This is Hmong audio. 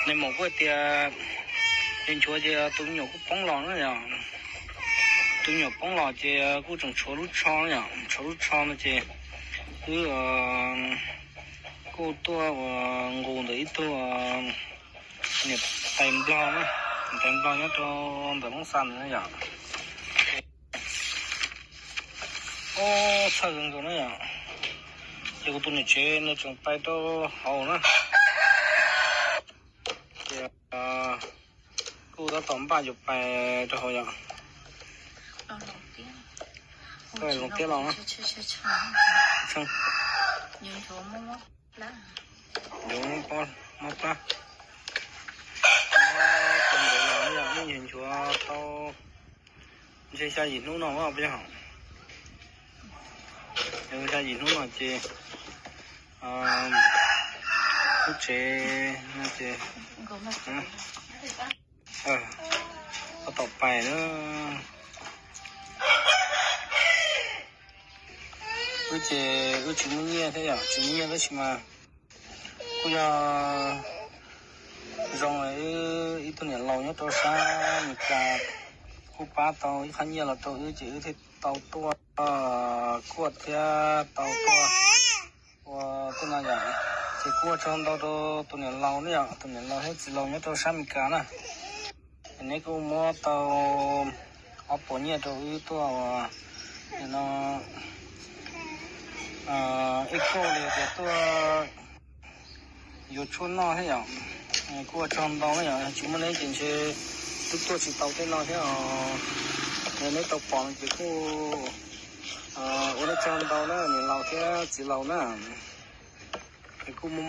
Nais maum kuj tias, ces nchuav ces tus me nyuam kuj poob los na yom. Tus me nyuam poob los ces kuj tseem tshuav lub tsho yom, tshuav lub tsho no ces wb kuj tuaj ua nqus ntawm ib tug niam tais nplog na, niam tais nplog nyob rau ntawm Hmoob Xas ntawd na yom. Ub, txhawj kawg nkaus na yom. Ces kuv tus niam tsev nws tseem pais rau hauv na. Ces kuj tab tom npaj yuav pais rau hauv yom. Los tiab los. Yuav mob plab. Ntawd los yog ib yam nchuav tau ntshe xya yim hnub no puas yog? Xya yim hnub no ces lub tsev no ces tab tom pais na. Wb ces wb tsis muaj nyiaj thiab yom, tsis muaj nyiaj tab sis mas kuj yog zoo wb ib tug niam laus nyob rau sab Meskas kuj pab tau ib qho nyiaj los rau wb ces wb thiaj tau tuaj kuaj thiab tau tuaj ua tej no yom. Ces kuj ua tsaug ntau rau tus niam laus ne yom, tus niam laus thiab txiv laus nyob rau sab Meskas na. Es neb kuj muab tau ob puas nyiaj rau wb tuaj ua no, ib kauj li tias tuaj yuav tshuaj noj thiab yom. Kuj ua tsaug ntau na yom, tsis muaj neb ces ntshe twb tuaj tsis tau tej no thiab os. Yog neb tau pom no ces kuj ua nej tsaug ntau na niam laus thiab txiv laus na. Es kuj muaj